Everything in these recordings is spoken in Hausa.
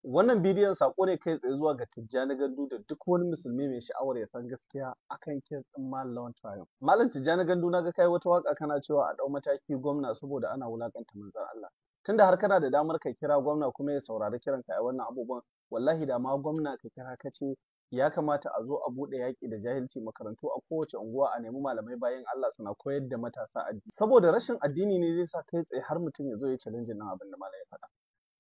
Wannan bidiyon saƙo ne kai tsaye zuwa ga Tijjani Gandu da duk wani musulmi mai sha'awar ya san gaskiya akan case ɗin Malam Lawan Triumph. Malam Tijjani Gandu, na ga kai wata waka kana cewa a ɗau mataki gwamna saboda ana wulaƙanta manzon Allah. Tunda har kana da damar ka kira gwamna kuma ya saurari kiranka a wannan abubuwan, wallahi da ma gwamna ka kira ka ce ya kamata a zo a buɗe yaƙi da jahilci, makarantu a kowace unguwa, a nemi malamai bayan Allah suna koyar da matasa addini. Saboda rashin addini ne zai sa kai tsaye har mutum ya zo ya challenge ɗin abin da malam ya faɗa.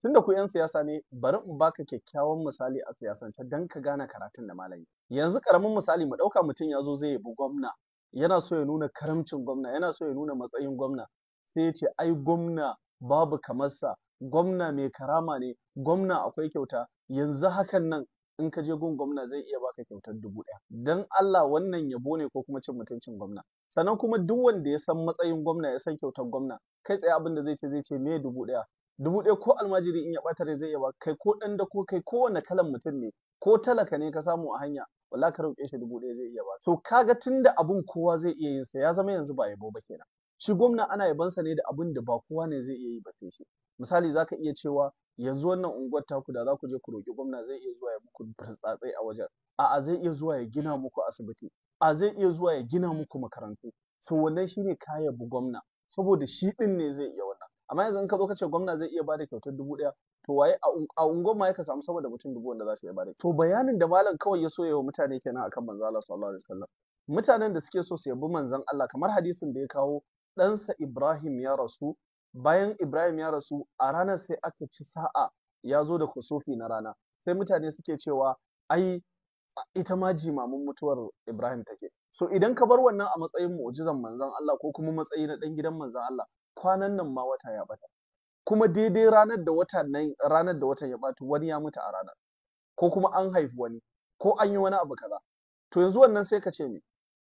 Tunda ku 'yan siyasa ne, bari in baka kyakkyawan misali a siyasance don ka gane karatun da malam. Yanzu karamin misali, mu ɗauka mutum ya zo zai yabi gwamna, yana so ya nuna karamcin gwamna, yana so ya nuna matsayin gwamna, sai ya ce ai gwamna babu kamarsa, gwamna mai karama ne, gwamna akwai kyauta, yanzu hakan nan in ka je gun gwamna zai iya baka kyautar 1000. Don Allah, wannan yabo ne ko kuma cin mutuncin gwamna? Sannan kuma duk wanda ya san matsayin gwamna, ya san kyautar gwamna, kai tsaye abin da zai ce, zai ce me 1000? 1000 ko almajiri in ya ɓata rai zai iya ba kai, ko ɗan dako, kai kowane kalan mutum ne, ko talaka ne ka samu a hanya, wallahi ka roƙe shi 1000 zai iya ba. So kaga tunda abun kowa zai iya yin sa, ya zama yanzu ba yabo ba kenan. Shi gwamna ana yabonsa ne da abun da ba kowa ne zai iya yi ba sai shi. Misali, zaka iya cewa yanzu wannan unguwar taku da za ku je ku roƙi gwamna, zai iya zuwa ya muku burtsatsai a wajen, a'a, zai iya zuwa ya gina muku asibiti, a zai iya zuwa ya gina muku makarantu. So wannan shine ka yabi gwamna, saboda shi ɗin ne zai iya wannan. Amma yanzu in ka zo ka ce gwamna zai iya bada kyautar 1000, to waye a unguwar ma ya samu sama da mutum 1000 wanda za su iya bada? To bayanin da malam kawai ya so ya wa mutane kenan akan manzo Allah sallallahu alaihi wasallam. Mutanen da suke so su yabi manzon Allah, kamar hadisin da ya kawo ɗansa Ibrahim ya rasu, bayan Ibrahim ya rasu a ranar sai aka ci sa'a ya zo da kusufi na rana, sai mutane suke cewa ai ita ma jimamin mutuwar Ibrahim take. So idan ka bar wannan a matsayin mu'jizan manzon Allah ko kuma matsayi na ɗan gidan manzon Allah, kwanan nan ma wata ya bata, kuma daidai ranar da watan nan, ranar da watan ya bata, wani ya mutu a ranar, ko kuma an haifi wani, ko an yi wani abu kaza. To yanzu wannan sai ka ce me?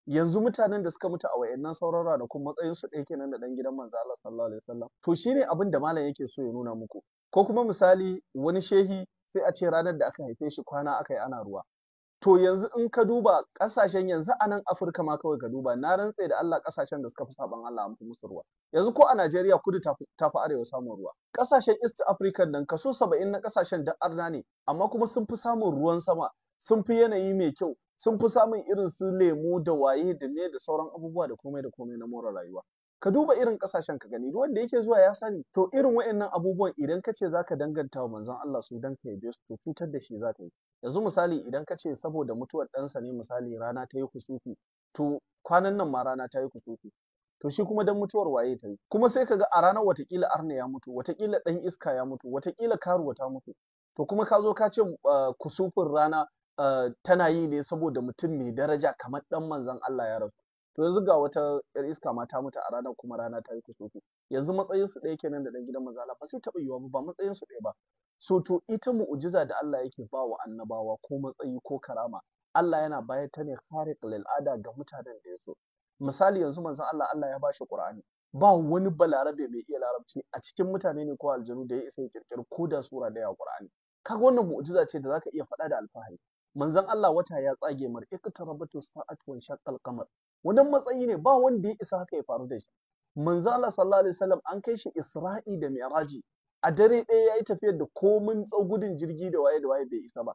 Yanzu mutanen da suka mutu a wayannan sauran ranakun, matsayin su ɗaya kenan da ɗan gidan manzo Allah sallallahu alaihi wasallam? To shine abin da malam yake so ya nuna muku. Ko kuma misali, wani shehi sai a ce ranar da aka haife shi kwana aka yi ana ruwa. To yanzu in ka duba ƙasashen yanzu a nan Afirka ma kawai ka duba, na rantse da Allah, ƙasashen da suka fi saban Allah an fi musu ruwa. Yanzu ko a Najeriya, kudu ta fi arewa samun ruwa. Ƙasashen East Africa nan, kaso 70 na ƙasashen da arna ne, amma kuma sun fi samun ruwan sama, sun fi yanayi mai kyau, sun fi samun irin su lemu da waye da me da sauran abubuwa da komai da komai na more rayuwa. Ka duba irin kasashen ka gani, duk wanda yake zuwa ya sani. To irin waɗannan abubuwan, idan ka ce zaka danganta wa manzon Allah su dan ka yabe su, to cutar da shi zaka yi. Yanzu misali, idan ka ce saboda mutuwar ɗansa ne misali rana ta yi kusufi, to kwanan nan ma rana ta yi kusufi, to shi kuma dan mutuwar waye ta yi? Kuma sai ka ga a ranar watakila arna ya mutu, watakila ɗan iska ya mutu, watakila karuwa ta mutu, to kuma ka zo ka ce kusufin rana tana yi ne saboda mutum mai daraja kamar ɗan manzon Allah ya rasu. To yanzu ga wata yar iska ma ta mutu a ranar, kuma rana ta yi kusufi. Yanzu matsayin su ɗaya kenan da ɗan gidan manzon Allah? Ba sai taɓa yiwuwa ba, ba matsayin su ɗaya ba. So to ita mu'jiza da Allah yake ba wa annabawa, ko matsayi ko karama, Allah yana bayar ta ne khariq lil ada ga mutanen da ya so. Misali, yanzu manzon Allah, Allah ya bashi Qur'ani. Ba wani balarabe mai iya larabci a cikin mutane ne ko aljanu da ya isa ya kirkiri ko da sura ɗaya a Qur'ani. Kaga wannan mu'jiza ce da zaka iya faɗa da alfahari. Manzon Allah wata ya tsage mar, iqtarabatu sa'atu wan shaqqal qamar, wannan matsayi ne, ba wanda ya isa haka ya faru da shi. Manzon Allah sallallahu alaihi wasallam an kai shi Isra'i da Mi'raji a dare ɗaya, yayi tafiyar da komin gudun jirgi da waye da waye bai isa ba,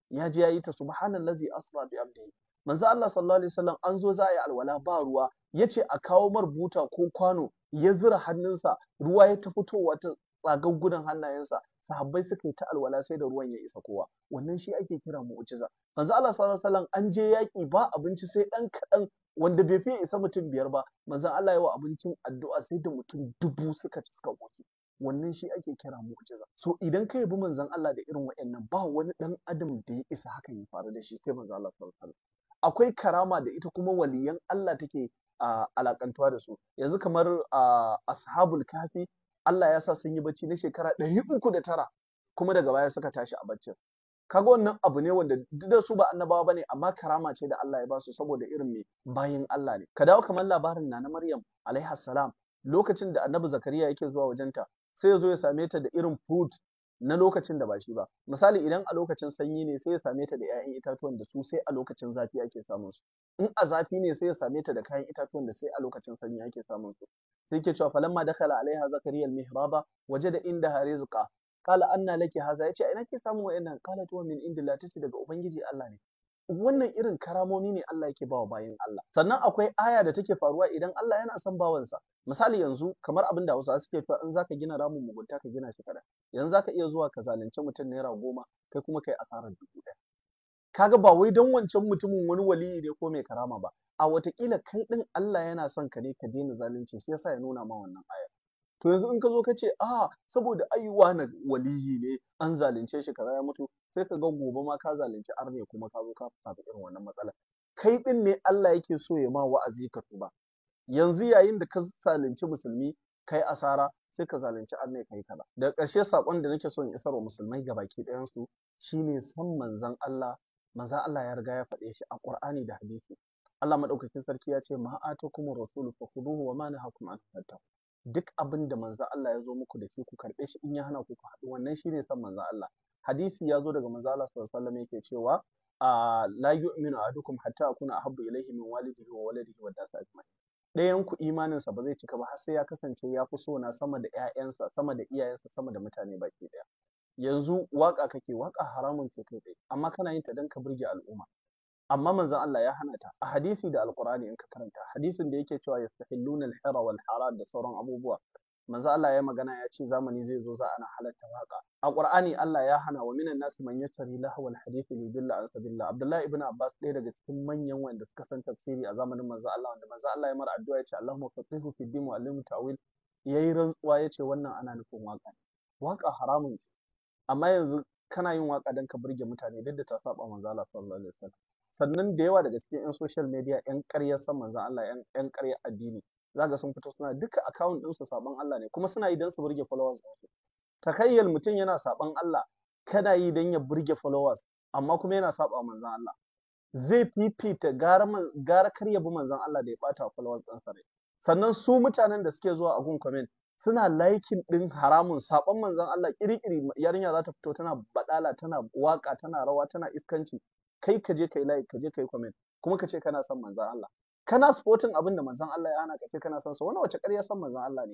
ya je yayi ta, subhanallazi asra bi abdihi. Manzon Allah sallallahu alaihi wasallam an zo za a yi alwala ba ruwa, yace a kawo mar buta ko kwano, ya zura hannunsa, ruwa ya ta fitowa ta tsagaggunan hannayensa, sahabbai suka yi ta alwala sai da ruwan ya isa kowa. Wannan shi ake kira mu'jiza. Manzo Allah sallallahu alaihi wasallam an je yaƙi, ba abinci sai ɗan kaɗan wanda bai fiye isa mutum 5 ba, manzo Allah ya wa abincin addu'a sai da mutum 1000 suka ci suka ƙoshi. Wannan shi ake kira mu'jiza. So idan ka yabi manzon Allah da irin waɗannan, ba wani ɗan adam da ya isa hakan ya faru da shi sai manzo Allah sallallahu alaihi wasallam. Akwai karama da ita kuma waliyan Allah take alakantuwa da su. Yanzu kamar ashabul kafi, Allah ya sa sun yi bacci na shekara 309, kuma daga baya suka tashi a baccin. Kaga wannan abu ne wanda duk da su ba annabawa bane, amma karama ce da Allah ya ba su saboda irin me bayin Allah ne. Ka dawo kamar labarin Nana Maryam alaiha salam, lokacin da Annabi Zakariya yake zuwa wajenta, sai ya zo ya same ta da irin fruit na lokacin da ba shi ba. Misali, idan a lokacin sanyi ne, sai ya same ta da 'ya'yan itatuwan da su sai a lokacin zafi ake samun su. In a zafi ne, sai ya same ta da kayan itatuwan da sai a lokacin sanyi ake samun su. Sai yake cewa falamma dakhala alaiha zakariya almihraba wajada indaha rizqa. Qala anna laki haza, yace ina ke samun wa'annan? Qalat huwa min indillah, tace daga ubangiji Allah ne. Wannan irin karamomi ne Allah yake bawa bayin Allah. Sannan akwai aya da take faruwa idan Allah yana son bawansa. Misali yanzu kamar abin da Hausawa suke cewa, in zaka gina ramin mugunta ka gina shi kaɗan. Yanzu zaka iya zuwa ka zalunci mutum ₦10, kai kuma kai asarar 1000. Kaga ba wai don wancan mutumin wani waliyi ne ko mai karama ba, a watakila kai ɗin Allah yana son ka ne ka daina zalunci, shi yasa ya nuna ma wannan aya. To yanzu in ka zo ka ce a saboda ai wane waliyi ne an zalunce shi kaza ya mutu, sai ka ga gobe ma ka zalunci arne kuma ka zo ka samu irin wannan matsala. Kai ɗin ne Allah yake so ya ma wa'azi ka tuba. Yanzu yayin da ka zalunci musulmi kai asara, sai ka zalunci arne kai kaza. Daga ƙarshe saƙon da nake so in isar wa musulmai gabaki ɗayan su shine san manzon Allah. Manzon Allah ya riga ya faɗe shi a Qur'ani da hadisi. Allah madaukakin sarki ya ce ma atakumur rasulu fakhuduhu wa ma nahakum anhu fantahu. Duk abin da manzon Allah ya zo muku da shi ku karɓe shi, in ya hana ku ku haɗu. Wannan shine san manzon Allah. Hadisi ya zo daga manzon Allah sallallahu alaihi wasallam yake cewa la yu'minu ahadukum hatta akuna ahabbu ilayhi min walidihi wa waladihi wa nasi ajma'in. Ɗayan ku imaninsa ba zai cika ba har sai ya kasance ya fi so na sama da ƴaƴansa, sama da iyayensa, sama da mutane baki ɗaya. Yanzu waƙa kake, waƙa haramun ce kai tsaye, amma kana yin ta don ka burge al'umma. Amma manzon Allah ya hana ta a hadisi da Alƙur'ani. In ka karanta hadisin da yake cewa yastahilluna al-hira wal haram da sauran abubuwa, manzon Allah ya magana ya ce zamani zai zo za ana halatta waƙa. A Qur'ani Allah ya hana, wa minan nasi man yashtari lahwal hadisi liyudilla an sabilillah. Abdullahi ibn Abbas, ɗaya daga cikin manyan wanda suka san tafsiri a zamanin manzon Allah, wanda manzon Allah ya mara addu'a ya ce Allahumma faqihu fi din wa allimhu ta'wil, yayi rantsuwa ya ce wannan ana nufin waƙa ne. Waƙa haramun ce, amma yanzu kana yin waƙa don ka burge mutane duk da ta saba manzon Allah sallallahu alaihi wasallam. Sannan da yawa daga cikin 'yan social media, 'yan ƙaryar san manzon Allah, 'yan ƙaryar addini, zaka sun fito suna duka account ɗinsu saɓon Allah ne, kuma suna yi don su burge followers ɗinsu. Takayyal mutum yana saɓon Allah, kana yi don ya burge followers, amma kuma yana saɓa manzon Allah. Zai fifita gara kar ya bi manzon Allah da ya ɓata followers ɗinsa rai. Sannan su mutanen da suke zuwa a gun comment suna liking ɗin haramun, saɓon manzon Allah ƙiri-ƙiri. Yarinya za ta fito tana baɗala, tana waƙa, tana rawa, tana iskanci, kai ka je kai like, ka je kai comment, kuma ka ce kana son manzon Allah, kana supporting abin da manzon Allah ya hana, ka ce kana son sa. Wannan wace ƙarya son manzon Allah ne?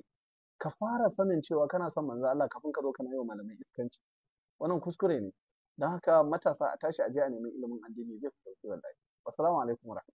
Ka fara sanin cewa kana son manzon Allah kafin ka zo kana yi wa malamai iskanci. Wannan kuskure ne. Don haka matasa a tashi a je a nemi ilimin addini, zai fi sauki wallahi. Assalamu alaikum.